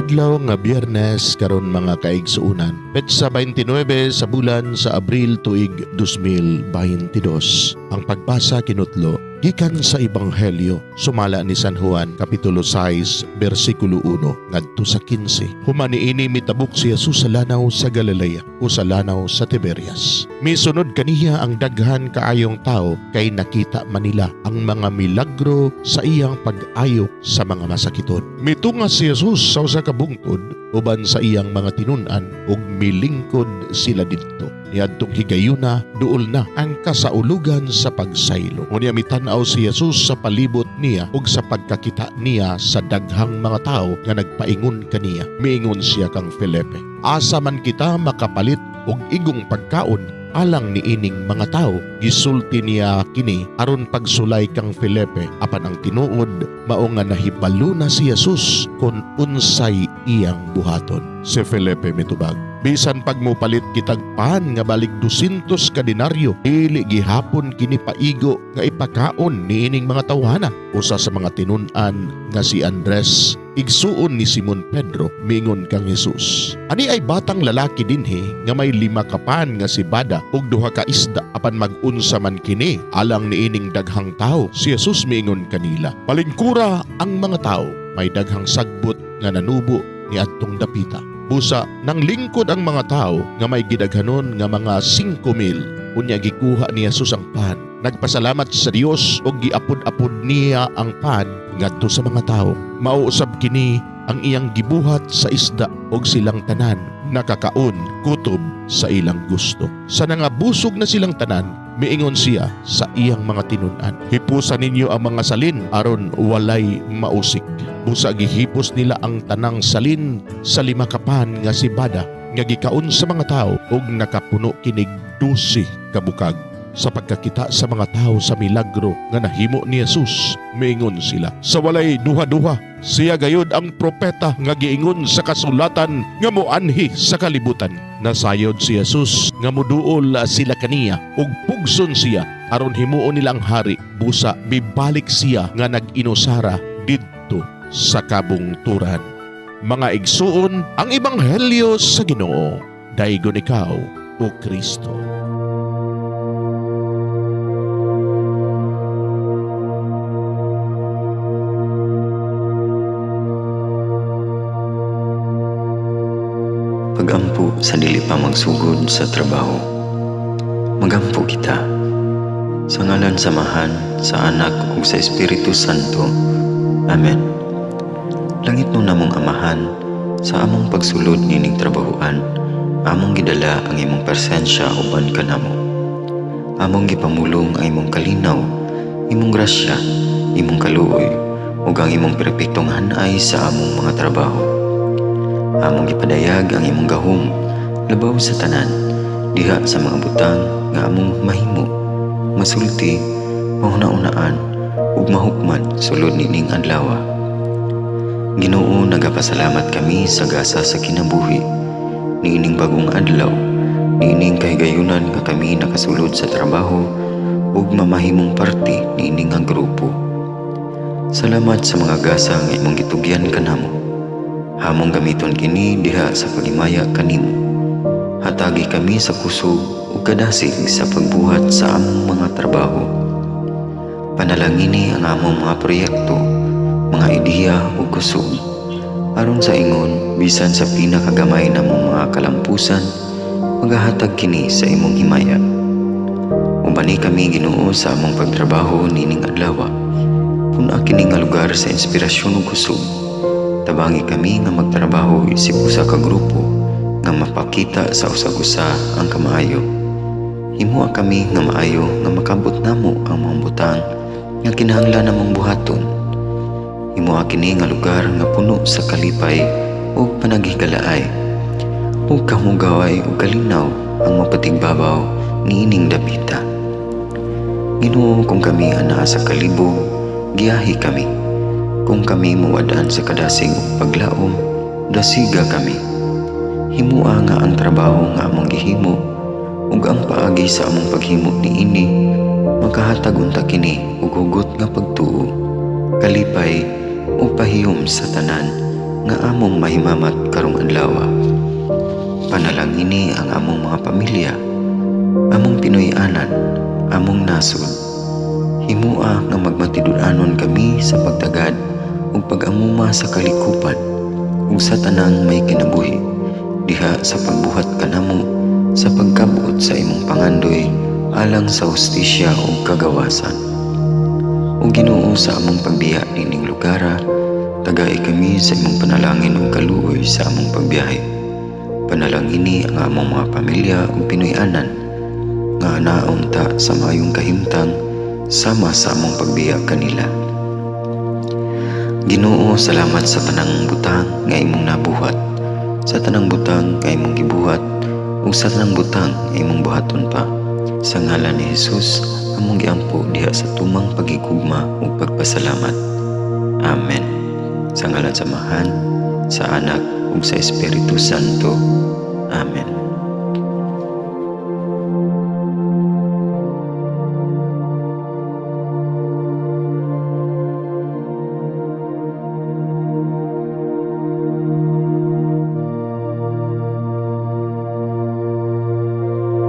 Adlaw nga Biyernes karon, mga kaigsuonan. Petsa 29 sa bulan sa Abril, tuig 2022. Ang pagbasa kinutlo gikan sa Ebanghelyo sumala ni San Juan, kapitulo 6, bersikulo 1 ngadto sa 15. Human niini, mitabok si Jesus sa lanaw sa Galilea o sa lanaw sa Tiberias. Misunod kaniya ang daghan kaayong tao kay nakita man nila ang mga milagro sa iyang pag-ayo sa mga masakiton. Mitunga si Jesus sa usa ka bungtod uban sa iyang mga tinun-an ug milingkod sila didto. Niadtong higayuna, duol na ang kasaulugan sa pagsaylo. Unya mitan-aw si Jesus sa palibot niya ug sa pagkakita niya sa daghang mga tawo nga nagpaingon kaniya, miingon siya kang Felipe, "Asa man kita makapalit og igong pagkaon alang niining mga tawo?" Gisulti niya kini aron pagsulay kang Felipe, apan ang tinuod mao nga nahibalo na si Jesus kon unsay iyang buhaton. Si Felipe mitubag, "Bisan pag mopalit kitag pan nga balig 200 ka denaryo, dili gihapon kini paigo nga ipakaon niining mga tawhana." Usa sa mga tinun-an nga si Andres, igsuon ni Simon Pedro, mingon kang Jesus, "Ani ay batang lalaki dinhi nga may 5 ka pan nga sibada ug 2 ka isda, apan mag-unsa man kini alang niining daghang tawo?" Si Jesus miingon kanila, "Palingkura ang mga tawo." May daghang sagbot nga nanubo niadtong dapita. Busa nang lingkod ang mga tao nga may gidaghanon nga mga 5,000. Unya gikuha ni Jesus ang pan. Nagpasalamat sa Dios ug giapod-apod niya ang pan ngadto sa mga tao. Mao usab kini ang iyang gibuhat sa isda ug silang tanan nakakaon kutob sa ilang gusto. Sa nangabusog na silang tanan, miingon siya sa iyang mga tinun-an, "Hipusa ninyo ang mga salin aron walay mausik." Busa gihipos nila ang tanang salin sa 5 ka pan nga sibada nga gikaon sa mga tao ug nakapuno kinig 12 ka bukag. Sa pagkakita sa mga tao sa milagro nga nahimo ni Jesus, miingon sila sa walay duha-duha, "Siya gayud ang propeta nga giingon sa kasulatan nga moanhi sa kalibutan." Nasayod si Jesus nga muduol sila kaniya ug pugson siya aron himuon nilang hari. Busa mibalik siya nga nag-inusara didto sa kabungturan. Mga igsuon, ang ebanghelyo sa Ginoo. Daygon ikaw, o Kristo. Pagampo sa dili pa magsugod sa trabaho. Magampo kita. Sa ngalan sa Amahan, sa Anak ug sa Espiritu Santo. Amen. Langitnon namong Amahan, sa among pagsulod nining trabahoan, among gidala ang imong presensya uban kanamo. Among gipamulong ang imong kalinaw, imong grasya, imong kaluoy, ug ang imong perpektong hanay sa among mga trabaho. Among gipadayag ang imong gahom labaw sa tanan diha sa mga butang nga among mahimo, masulti, mahuna-unaan ug mahukman sulod nining adlaw. Ginoo, nagapasalamat kami sa gasa sa kinabuhi niining bag-ong adlaw, niining kahigayunan nga kami nakasulod sa trabaho ug mamahimong parte niini nga grupo. Salamat sa mga gasa nga imong gitugyan kanamo. Among gamiton kini diha sa paghimaya kanimo. Hatagi kami sa kusog ug kadasig sa pagbuhat sa among mga trabaho. Panalangini ang among mga proyekto, mga ideya ug kusog. Aron sa ingon, bisan sa pinakagamay namong mga kalampusan, magahatag kini sa imong himaya. Ubani kami, Ginoo, sa among pagtrabaho nining adlaw. Pun-a kini nga lugar sa inspirasyon ug kusog. Tabangi kami nga magtrabaho isip usa ka grupo nga mapakita sa usag-usa ang kamaayo. Himoa kami nga maayo nga makabot namo ang mga butang nga kinahanglan namong buhaton. Himoa kini nga lugar nga puno sa kalipay ug panaghigalaay. Ug kahugaway ug kalinaw ang mapatigbabaw niining dapita. Ginoo, kung kami anaa sa kalibog, giyahi kami. Kung kami mawad-an sa kadasig ug paglaom, dasiga kami. Himua nga ang trabaho nga among gihimo ug ang paagi sa among paghimo niini makahatag unta kini og hugot nga pagtuo, kalipay ug pahiyom sa tanan nga among mahimamat karong adlaw. Panalangini ang among mga pamilya, among Pinoy-anan, among nasod. Himua nga magmatinud-anon kami sa pagtagad ug pag-amuma sa kalikupan ug sa tanang may kinabuhi diha sa pagbuhat kanamo sa pagkabot sa imong pangandoy alang sa hustisya ug kagawasan. O Ginoo, sa among pagbiya niining lugara, tagai kami sa imong panalangin ug kaluoy sa among pagbiyahe. Panalangini ang among mga pamilya ug Pinoy-anan nga anaon ta sa maayong kahimtang sama sa among pagbiya kanila. Ginoo, salamat sa tanang butang nga imong nabuhat, sa tanang butang nga imong gibuhat, ug sa tanang butang nga imong buhaton pa. Sa ngalan ni Jesus, among giampo diha sa tumang paghigugma ug pagpasalamat. Amen. Sa ngalan sa Amahan, sa Anak ug sa Espiritu Santo. Amen.